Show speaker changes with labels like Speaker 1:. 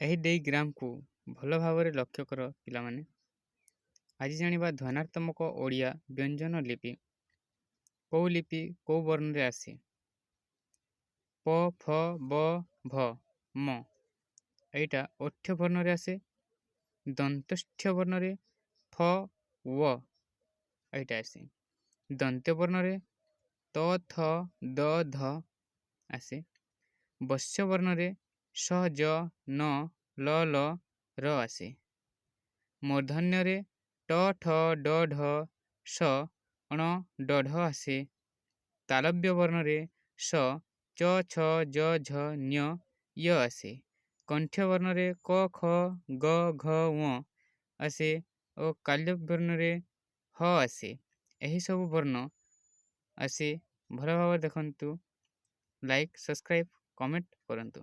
Speaker 1: ଏହି ଡାଇଗ୍ରାମକୁ ଭଲ ଭାବରେ ଲକ୍ଷ୍ୟ କର ପିଲାମାନେ। ଆଜି ଜାଣିବା ଧ୍ୱନ୍ୟାତ୍ମକ ଓଡ଼ିଆ ବ୍ୟଞ୍ଜନ ଲିପି। କେଉଁ ଲିପି କେଉଁ ବର୍ଣ୍ଣରେ ଆସେ? ପ, ଫ, ବ, ଭ, ମ ଏଇଟା ଓଷ୍ଠ୍ୟ ବର୍ଣ୍ଣରେ ଆସେ। ଦନ୍ତଷ୍ଠ୍ୟ ବର୍ଣ୍ଣରେ ଫ, ୱ ଏଇଟା ଆସେ। ଦନ୍ତ୍ୟ ବର୍ଣ୍ଣରେ ତ, ଥ, ଦ, ଧ ଆସେ। ବଶ୍ୟ ବର୍ଣ୍ଣରେ ସ, ଜ, ନ, ଲ, ଲ, ର ଆସେ। ମୂର୍ଦ୍ଧନ୍ୟରେ ଟ, ଠ, ଡ, ଢ, ଷ, ଣ, ଡ, ଢ ଆସେ। ତାଲବ୍ୟ ବର୍ଣ୍ଣରେ ସ, ଚ, ଛ, ଜ, ଝ, ଞ, ୟ ଆସେ। କଣ୍ଠ୍ୟ ବର୍ଣ୍ଣରେ କ, ଖ, ଗ, ଘ, ଞ ଆସେ ଓ କାଲ୍ୟ ବର୍ଣ୍ଣରେ ହ ଆସେ। ଏହିସବୁ ବର୍ଣ୍ଣ ଆସେ। ଭଲ ଭାବରେ ଦେଖନ୍ତୁ, ଲାଇକ୍, ସବସ୍କ୍ରାଇବ୍, କମେଣ୍ଟ କରନ୍ତୁ।